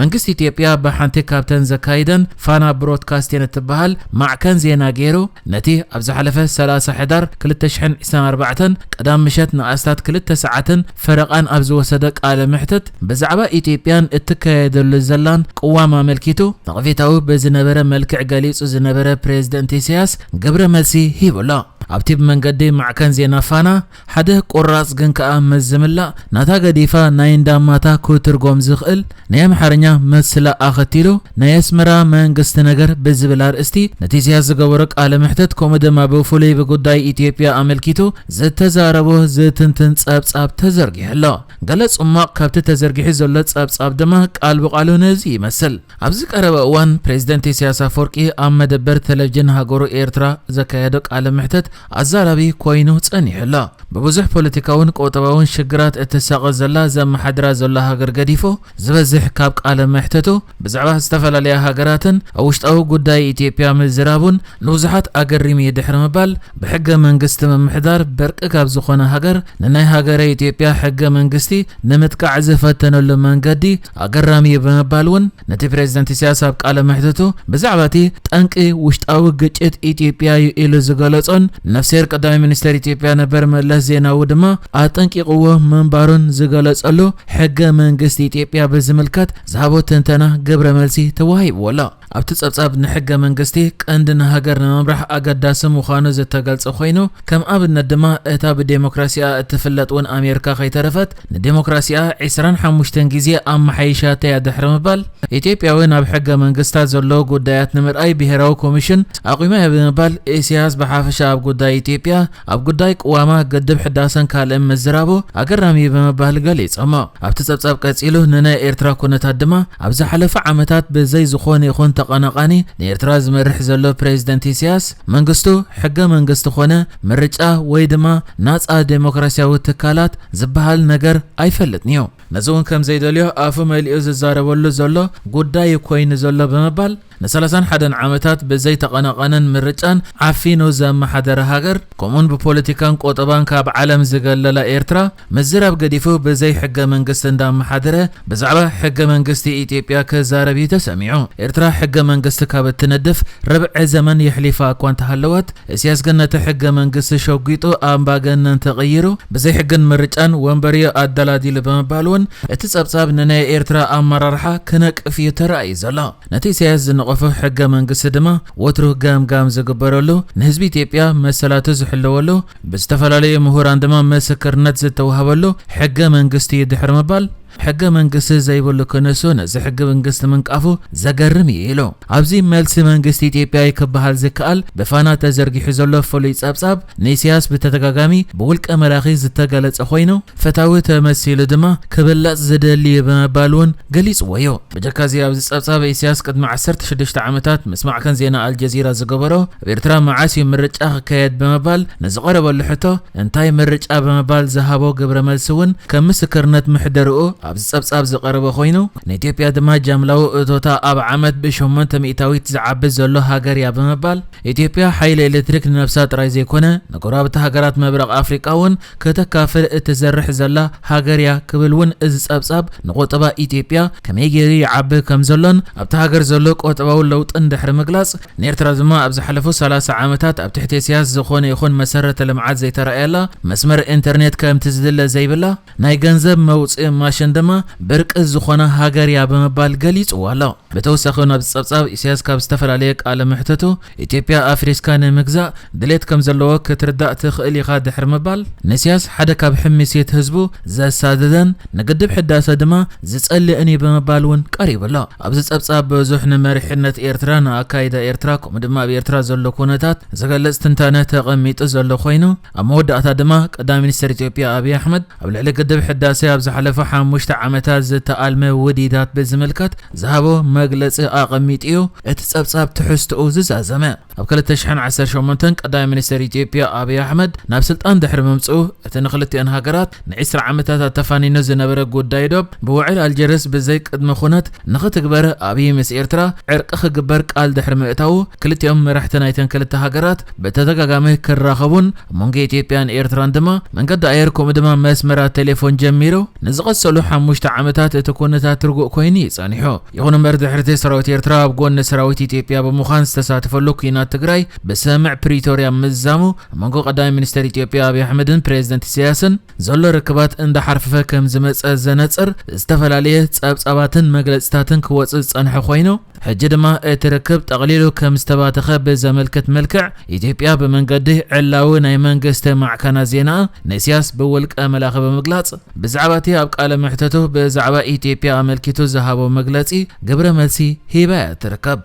መንግስቲ ኢትዮጵያ ብሓንቲ ካብተን ዘካይደን ፋና ብሮድካስቲን እትበሃል ማዕከን ዜና ገይሩ፣ ነቲ ኣብ ዝሓለፈ ሰላሳ ሕዳር ክልተ ሽሕን ዕስራን ኣርባዕተን ቀዳም ምሸት ንኣስታት ክልተ ሰዓትን ፈረቓን ኣብ ዝወሰደ ቃለ መሕትት፣ ብዛዕባ ኢትዮጵያን እትካየደሉ ዘላን ቅዋም ኣመልኪቱ ነቐፌታዊ ብዝነበረ መልክዕ ገሊጹ ዝነበረ ፕሬዝደንት ኢሳያስ ግብረ መልሲ ሂቡ ኣሎ። ኣብቲ ብመንገዲ ማዕከን ዜና ፋና ሓደ ቁራጽ ግን ከኣ መዝ ዝምላእ ናታ ገዲፋ ናይ እንዳማታ ክትርጎም ዝኽእል ናይ ኣምሓርኛ መስላ ኣኸቲሉ ናይ ኣስመራ መንግስቲ ነገር ብዝብል ኣርእስቲ ነቲ ኢሳያስ ዝገበሮ ቃለ መሕትት፣ ከምኡ ድማ ብፍሉይ ብጉዳይ ኢትዮጵያ ኣመልኪቱ ዝተዛረቦ ዝትንትን ጸብጻብ ተዘርጊሑ ኣሎ። ገለ ጽማቕ ካብቲ ተዘርጊሑ ዘሎ ጸብጻብ ድማ ቃል ብቓሉ ነዚ ይመስል። ኣብዚ ቀረበ እዋን ፕሬዝደንት ኢሳያስ ኣፈወርቂ ኣብ መደበር ቴሌቪዥን ሃገሩ ኤርትራ ዘካየዶ ቃለ መሕትት ኣዛራቢ ኮይኑ ጸኒሑ ኣሎ። ብብዙሕ ፖለቲካውን ቁጠባውን ሽግራት እትሳቐ ዘላ ዘመሓድራ ዘሎ ሃገር ገዲፉ፣ ዝበዝሕ ካብ ቃለ መሕትቱ ብዛዕባ ዝተፈላለያ ሃገራትን ኣብ ውሽጣዊ ጉዳይ ኢትዮጵያ ምዝራቡን ንብዙሓት ኣገሪሙ እዩ ድሕሪ ምባል፣ ብሕገ መንግስቲ ምምሕዳር በርቂ ካብ ዝኾነ ሃገር ንናይ ሃገረ ኢትዮጵያ ሕገ መንግስቲ ንምጥቃዕ ዝፈተነሉ መንገዲ ኣገራሚ እዩ ብምባል እውን ነቲ ፕሬዝደንት ኢሳያስ ኣብ ቃለ መሕትቱ ብዛዕባ እቲ ጠንቂ ውሽጣዊ ግጭት ኢትዮጵያ እዩ ኢሉ ዝገለጾን ነፍሴር ቀዳማይ ሚኒስተር ኢትዮጵያ ነበር መለስ ዜናዊ ድማ ኣጠንቂቕዎ ምንባሩን ዝገለጸሉ ሕገ መንግስቲ ኢትዮጵያ ብዝምልከት ዝሃቦ ትንተና ግብረ መልሲ ተዋሂብዎ ኣሎ። ኣብቲ ጸብጻብ ንሕገ መንግስቲ ቀንዲ ንሃገር ንምምራሕ ኣገዳሲ ምዃኑ ዝተገልጸ ኮይኑ፣ ከም ኣብነት ድማ እታ ብዴሞክራሲኣ እትፍለጥ እውን ኣሜሪካ ከይተረፈት ንዴሞክራሲኣ ዕስራን ሓሙሽተን ግዜ ኣመሓይሻታ እያ ድሕሪ ምባል፣ ኢትዮጵያ እውን ኣብ ሕገ መንግስታ ዘለዉ ጉዳያት ንምርኣይ ብሄራዊ ኮሚሽን ኣቑማ እያ ብምባል ኢሳያስ ብሓፈሻ ኣብ ጉዳይ ኢትዮጵያ፣ ኣብ ጉዳይ ቅዋማ፣ ግድብ ሕዳሰን ካልእን ምዝራቡ ኣገራሚ እዩ ብምባል ገሊጾሞ። ኣብቲ ጸብጻብ ቀጺሉ ንናይ ኤርትራ ኩነታት ድማ ኣብ ዝሓለፈ ዓመታት ብዘይ ዝኾነ ይኹን ተቐናቓኒ ንኤርትራ ዝመርሕ ዘሎ ፕሬዝደንት ኢሳያስ መንግስቱ ሕገ መንግስቲ ኮነ ምርጫ ወይ ድማ ናጻ ዴሞክራሲያዊ ትካላት ዝበሃል ነገር ኣይፈልጥን እዩ። ነዚ እውን ከም ዘይደልዮ ኣፉ መሊኡ ዝዛረበሉ ዘሎ ጉዳይ ኮይኑ ዘሎ ብምባል ንሰላሳን ሓደን ዓመታት ብዘይ ተቐናቓንን ምርጫን ዓፊኑ ዘመሓደረ ሃገር፣ ከምኡውን ብፖለቲካን ቆጠባን ካብ ዓለም ዝገለላ ኤርትራ ምዝራብ ገዲፉ ብዘይ ሕገ መንግስቲ እንዳመሓደረ ብዛዕባ ሕገ መንግስቲ ኢትዮጵያ ክዛረብ እዩ ተሰሚዑ። ኤርትራ ሕገ መንግስቲ ካብ እትነድፍ ርብዒ ዘመን የሕሊፋ እኳ እንተሃለወት፣ ኢሳያስ ግን ነቲ ሕገ መንግስቲ ሸጒጡ ኣምባገነን ተቐይሩ ብዘይ ሕግን ምርጫን ወንበርዮ ኣደላዲሉ ብምባል እውን እቲ ጸብጻብ ንናይ ኤርትራ ኣመራርሓ ክነቅፍ እዩ ተራእዩ ዘሎ። ነቲ ኢሳያስ ዝነቐፎ ሕገ መንግስቲ ድማ ወትሩ ገምጋም ዝግበረሉ፣ ንህዝቢ ኢትዮጵያ መሰላቱ ዝሕለወሉ፣ ብዝተፈላለዩ ምሁራን ድማ ምስክርነት ዝተዋህበሉ ሕገ መንግስቲ እዩ ድሕሪ ምባል፣ ሕገ መንግስቲ ዘይብሉ ክንሱ ነዚ ሕገ መንግስቲ ምንቃፉ ዘገርም እዩ ኢሉ። ኣብዚ መልሲ መንግስቲ ኢትዮጵያ እዩ ክበሃል ዝከኣል ብፋና ተዘርጊሑ ዘሎ ፍሉይ ጸብጻብ ንኢሳያስ ብተደጋጋሚ ብውልቀ መላኺ ዝተገለጸ ኮይኑ፣ ፈታዊ ተመሲሉ ድማ ክብለጽ ዝደሊ እዩ ብምባል እውን ገሊጽዎ እዩ። ብጀካ እዚ ኣብዚ ጸብጻብ ኢሳያስ ቅድሚ ዓሰርተ ሽዱሽተ ዓመታት ምስ ማዕከን ዜና ኣልጀዚራ ዝገበሮ ኣብ ኤርትራ መዓስ እዩ ምርጫ ክካየድ ብምባል ንዝቐረበሉ ሕቶ እንታይ ምርጫ ብምባል ዝሃቦ ግብረ መልሲ እውን ከም ምስክርነት ምሕደርኡ ኣብዚ ጸብጻብ ዝቐረበ ኮይኑ፣ ንኢትዮጵያ ድማ ጃምላዊ እቶታ ኣብ ዓመት ብሸሞንተ ሚእታዊት ዝዓቢ ዘሎ ሃገር እያ ብምባል፣ ኢትዮጵያ ሓይሊ ኤሌክትሪክ ንነብሳ ጥራይ ዘይኮነ ንጎረባብቲ ሃገራት ምብራቕ ኣፍሪቃ እውን ከተካፍል እትዘርሕ ዘላ ሃገር እያ ክብል እውን እዚ ጸብጻብ ንቁጠባ ኢትዮጵያ ከመይ ገይሩ ይዓቢ ከም ዘሎን ኣብቲ ሃገር ዘሎ ቁጠባዊ ለውጥን ድሕሪ ምግላጽ፣ ንኤርትራ ድማ ኣብ ዝሓለፉ ሰላሳ ዓመታት ኣብ ትሕቲ ኢሳያስ ዝኾነ ይኹን መሰረተ ልምዓት ዘይተራእየላ፣ መስመር ኢንተርኔት ከምቲ ዝድለ ዘይብላ፣ ናይ ገንዘብ መውጽኢ ማሽን ድማ ብርቂ ዝኾነ ሃገር እያ ብምባል ገሊጽዋ ኣሎ። ብተወሳኺ እውን ኣብዚ ጸብጻብ ኢሳያስ ካብ ዝተፈላለየ ቃለ መሕትቱ ኢትዮጵያ ኣፍሪስካ ንምግዛእ ድሌት ከም ዘለዎ ክትርዳእ ትኽእል ኢኻ ድሕሪ ምባል፣ ንኢሳያስ ሓደ ካብ ሕሚሲት ህዝቡ ዘሳደደን ንግድብ ሕዳሰ ድማ ዝጸልእን እዩ ብምባል እውን ቀሪቡ ኣሎ። ኣብዚ ጸብጻብ ብዙሕ ንመሪሕነት ኤርትራ፣ ንኣካይዳ ኤርትራ ከምኡ ድማ ኣብ ኤርትራ ዘሎ ኩነታት ዝገልጽ ትንታነ ተቐሚጡ ዘሎ ኮይኑ፣ ኣብ መወዳእታ ድማ ቀዳማይ ሚኒስተር ኢትዮጵያ ኣብይ ኣሕመድ ኣብ ልዕሊ ግድብ ሕዳሰ ኣብ ዝሓለፉ ሓሙሽተ ዓመታት ዝተኣልመ ውዲታት ብዝምልከት ዝሃቦ መግለጺ ኣቐሚጡ እዩ እቲ ጸብጻብ ትሕዝትኡ ዝዛዘመ። ኣብ ክልተ ሽሕን ዓሰርተ ሸሞንተን ቀዳማይ ሚኒስተር ኢትዮጵያ ኣብይ ኣሕመድ ናብ ስልጣን ድሕሪ ምምጽኡ፣ እቲ ንክልቲአን ሃገራት ንዒስራ ዓመታት ኣተፋኒኑ ዝነበረ ጉዳይ ዶብ ብውዕል ኣልጀርስ ብዘይ ቅድመ ኩነት ንኽትግበር ኣብይ ምስ ኤርትራ ዕርቂ ክግበር ቃል ድሕሪ ምእታዉ፣ ክልቲኦም መራሕቲ ናይተን ክልተ ሃገራት ብተደጋጋሚ ክራኸቡን ኣብ መንጎ ኢትዮጵያን ኤርትራን ድማ መንገዲ ኣየር ከምኡ ድማ መስመራት ቴሌፎን ጀሚሩ ንዝቐጸሉ ሓሙሽተ ዓመታት እቲ ኩነታት ርጉእ ኮይኑ እዩ ጸኒሑ። ይኹን እምበር፣ ድሕሪ እቲ ሰራዊት ኤርትራ ኣብ ጎኒ ሰራዊት ኢትዮጵያ ብምዃን ዝተሳተፈሉ ኲናት ትግራይ ብስምምዕ ፕሪቶርያ ምዝዛሙ፣ ኣብ መንጎ ቀዳማይ ሚኒስተር ኢትዮጵያ ኣብይ ኣሕመድን ፕሬዝደንት ኢሳያስን ዘሎ ርክባት እንዳሓርፈፈ ከም ዝመጸ ዘነጽር ዝተፈላለየ ጸብጻባትን መግለጽታትን ክወጽእ ዝጸንሐ ኮይኑ፣ ሕጂ ድማ እቲ ርክብ ጠቕሊሉ ከም ዝተባተኸ ብዘመልክት መልክዕ፣ ኢትዮጵያ ብመንገዲ ዕላዊ ናይ መንግስቲ ማዕከናት ዜና ንኢሳያስ ብውልቀ መላኺ ብምግላጽ፣ ብዛዕባ እቲ ኣብ ቃለ መሕትቱ ብዛዕባ ኢትዮጵያ ኣመልኪቱ ዝሃቦ መግለጺ ግብረ መልሲ ሂባ እያ ትርከብ።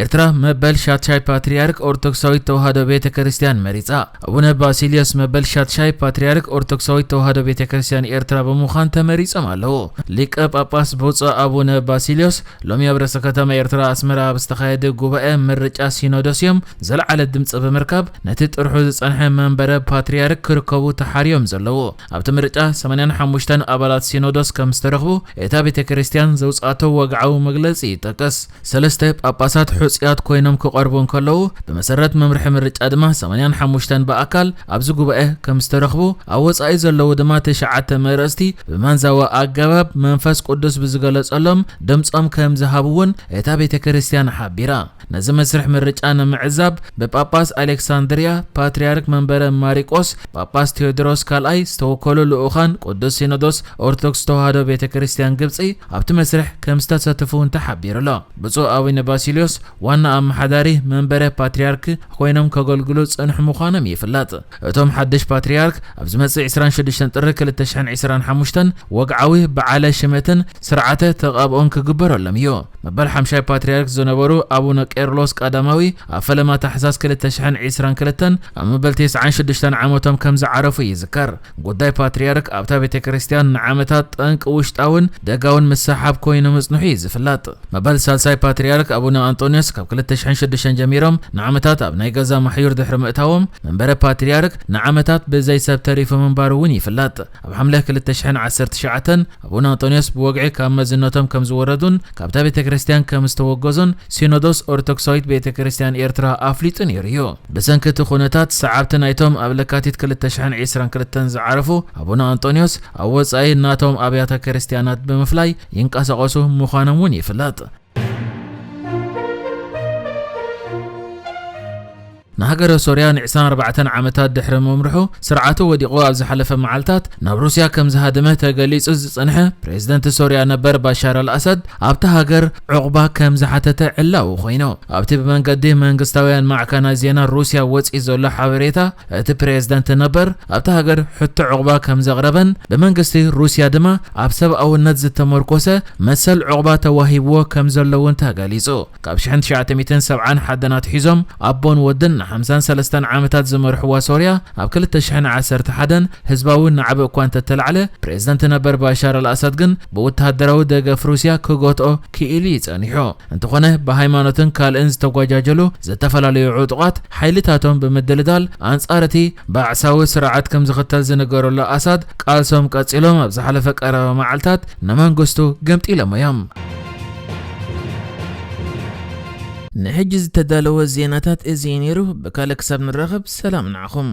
ኤርትራ መበል ሻድሻይ ፓትርያርክ ኦርቶዶክሳዊት ተዋህዶ ቤተ ክርስቲያን መሪጻ። ኣቡነ ባሲልዮስ መበል ሻድሻይ ፓትርያርክ ኦርቶዶክሳዊት ተዋህዶ ቤተ ክርስቲያን ኤርትራ ብምዃን ተመሪጾም ኣለዉ። ሊቀ ጳጳስ ብፁዕ ኣቡነ ባሲልዮስ ሎሚ ኣብ ርእሰ ከተማ ኤርትራ ኣስመራ ኣብ ዝተኻየደ ጉባኤ ምርጫ ሲኖዶስ እዮም ዝለዓለ ድምጺ ብምርካብ ነቲ ጥርሑ ዝጸንሐ መንበረ ፓትርያርክ ክርከቡ ተሓርዮም ዘለዉ። ኣብቲ ምርጫ ሰማንያን ሓሙሽተን ኣባላት ሲኖዶስ ከም ዝተረኽቡ እታ ቤተ ክርስቲያን ዘውጽኣቶ ወግዓዊ መግለጺ ይጠቅስ። ሰለስተ ጳጳሳት ሕጹያት ኮይኖም ክቐርቡ እንከለዉ፣ ብመሰረት መምርሒ ምርጫ ድማ ሰማንያን ሓሙሽተን ብኣካል ኣብዚ ጉባኤ ከም ዝተረኽቡ፣ ኣብ ወጻኢ ዘለዉ ድማ ትሽዓተ መረጽቲ ብማንዛዊ ኣገባብ መንፈስ ቅዱስ ብዝገለጸሎም ድምጾም ከም ዝሃቡ እውን እታ ቤተ ክርስቲያን ሓቢራ። ነዚ መስርሕ ምርጫ ንምዕዛብ ብጳጳስ ኣሌክሳንድርያ ፓትርያርክ መንበረ ማሪቆስ ጳጳስ ቴዎድሮስ ካልኣይ ዝተወከሉ ልኡኻን ቅዱስ ሲኖዶስ ኦርቶዶክስ ተዋህዶ ቤተ ክርስቲያን ግብጺ ኣብቲ መስርሕ ከም ዝተሳተፉ እውን ተሓቢሩ ኣሎ። ብፁዕ ኣቡነ ባሲልዮስ ዋና ኣመሓዳሪ መንበረ ፓትርያርክ ኮይኖም ከገልግሉ ዝጸንሑ ምዃኖም ይፍለጥ። እቶም ሓድሽ ፓትርያርክ ኣብ ዝመጽእ ዕስራን ሽዱሽተን ጥሪ ክልተ ሽሕን ዕስራን ሓሙሽተን ወግዓዊ በዓለ ሽመትን ስርዓተ ተቐብኦን ክግበረሎም እዩ። መበል ሓምሻይ ፓትርያርክ ዝነበሩ ኣቡነ ቄርሎስ ቀዳማዊ ኣብ ፈለማ ታሕሳስ ክልተ ሽሕን ዕስራን ክልተን ኣብ መበል ተስዓን ሽዱሽተን ዓመቶም ከም ዝዓረፉ ይዝከር። ጉዳይ ፓትርያርክ ኣብታ ቤተ ክርስቲያን ንዓመታት ጠንቂ ውሽጣውን ደጋውን ምስሓብ ኮይኑ ምጽንሑ እዩ ዝፍለጥ። መበል ሳልሳይ ፓትርያርክ ኣቡነ ኣንጦንዮስ ካብ ክልተ ሽሕን ሽዱሽተን ጀሚሮም ንዓመታት ኣብ ናይ ገዛ ማሕዩር ድሕሪ ምእታዎም፣ መንበረ ፓትርያርክ ንዓመታት ብዘይ ሰብ ተሪፉ ምንባሩ እውን ይፍለጥ። ኣብ ሓምለ ክልተ ሽሕን ዓሰርተ ትሽዓተን ኣቡነ ኣንጦንዮስ ብወግዒ ካብ መዝነቶም ከም ዝወረዱን ካብታ ቤተ ክርስቲያን ከም ዝተወገዙን ሲኖዶስ ኦርቶዶክሳዊት ቤተ ክርስቲያን ኤርትራ ኣፍሊጡ ነይሩ እዩ። ብሰንኪ እቲ ኩነታት፣ ሰዓብቲ ናይቶም ኣብ ለካቲት ክልተ ሽሕን ዕስራን ክልተን ዝዓረፉ ኣቡነ ኣንጦንዮስ ኣብ ወጻኢ ናቶም ኣብያተ ክርስቲያናት ብምፍላይ ይንቀሳቐሱ ምዃኖም እውን ይፍለጥ። ንሃገረ ሶርያ ንዕስራን ኣርባዕተን ዓመታት ድሕሪ ምምርሑ፣ ስርዓቱ ወዲቑ ኣብ ዝሓለፈ መዓልታት ናብ ሩስያ ከም ዝሃደመ ተገሊጹ ዝጸንሐ ፕሬዝደንት ሶርያ ነበር ባሻር ኣልኣሳድ ኣብታ ሃገር ዑቕባ ከም ዝሓተተ ዕላዊ ኮይኑ። ኣብቲ ብመንገዲ መንግስታውያን ማዕከናት ዜና ሩስያ ወጺኡ ዘሎ ሓበሬታ፣ እቲ ፕሬዝደንት ነበር ኣብታ ሃገር ሕቶ ዑቕባ ከም ዘቕረበን ብመንግስቲ ሩስያ ድማ ኣብ ሰብኣውነት ዝተመርኮሰ መሰል ዑቕባ ተዋሂብዎ ከም ዘሎ እውን ተገሊጹ። ካብ ሽሕን ትሽዓተ ሚእትን ሰብዓን ሓደን ኣትሒዞም ኣቦን ወድን ንሓምሳን ሰለስተን ዓመታት ዝመርሕዋ ሶርያ ኣብ ክልተ ሽሕን ዓሰርተ ሓደን ህዝባዊ ናዕቢ እኳ እንተተላዕለ፣ ፕሬዝደንት ነበር ባሻር ኣልኣሳድ ግን ብወተሃደራዊ ደገፍ ሩስያ ክገትኦ ክኢሉ እዩ ጸኒሑ። እንተኾነ፣ ብሃይማኖትን ካልእን ዝተጓጃጀሉ ዝተፈላለዩ ዕጡቓት ሓይልታቶም ብምድልዳል ኣንጻር እቲ ባዕሳዊ ስርዓት ከም ዝኽተል ዝንገረሉ ኣሳድ ቃልሶም ቀጺሎም ኣብ ዝሓለፈ ቀረባ መዓልታት ንመንግስቱ ገምጢሎሞ እዮም። ንሕጂ ዝተዳለወ ዜናታት እዚ እዩ ነይሩ። ብካልእ ክሳብ ንራኸብ ሰላም ንዓኹም።